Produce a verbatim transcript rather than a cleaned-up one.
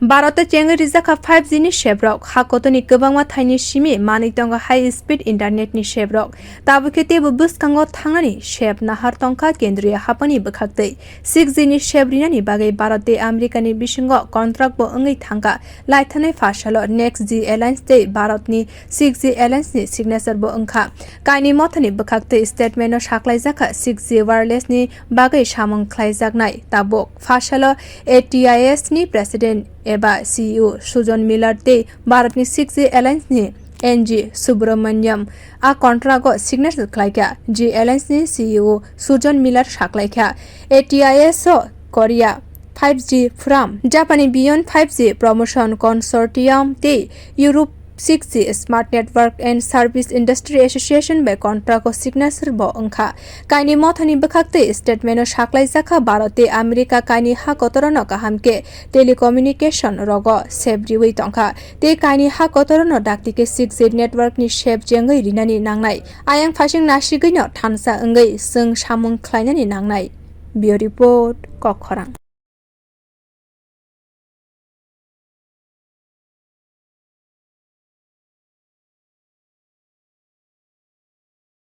Bharat o chengwi rijak kha five G ni sebrok, ha kotorni kwbangma thaini simi manwi tongo high speed internet ni sebrok. Tabuk khe teibo bwskango thangnani seb nahar tongkha kendriya haphangni bwkhaktwi. Six G ni seb rinani bagwi Bharat tei America ni bisingo contract bo wngwi thangkha. Laithanai pha salo Next G Alliance tei Bharat ni Six G Alliance ni signature bo wngkha. Kaini mothani bwkhaktwi statement o saklaijak kha six G wireless ni bagwi samung khlaijaknai tabuk. Pha salo A T I S ni president eba C E O Sujon Miller tei Bharat ni six G Alliance ni N G Subramaniam a contract o signature khlaikha. G Alliance ni C E O Sujon Miller saklaikha, A T I S o Korea five G Forum, Japan ni Beyond five G Promotion Consortium tei Europe six G Smart Network and Service Industry Association bai contract o signature bo wngkha. Kaini mothani bwkhaktwi statement o saklaijak kha Bharat tei America kaini ha kotorno kaham khe telecommunication rogo seb riwi tongkha tei kaini ha kotorno dakti khe six G network ni seb jengwi rinani nangnai. Ayang phaising nasigwino thansa wngwi chwng samung khlainani nangnai. Bureau Report, Kokkhorang.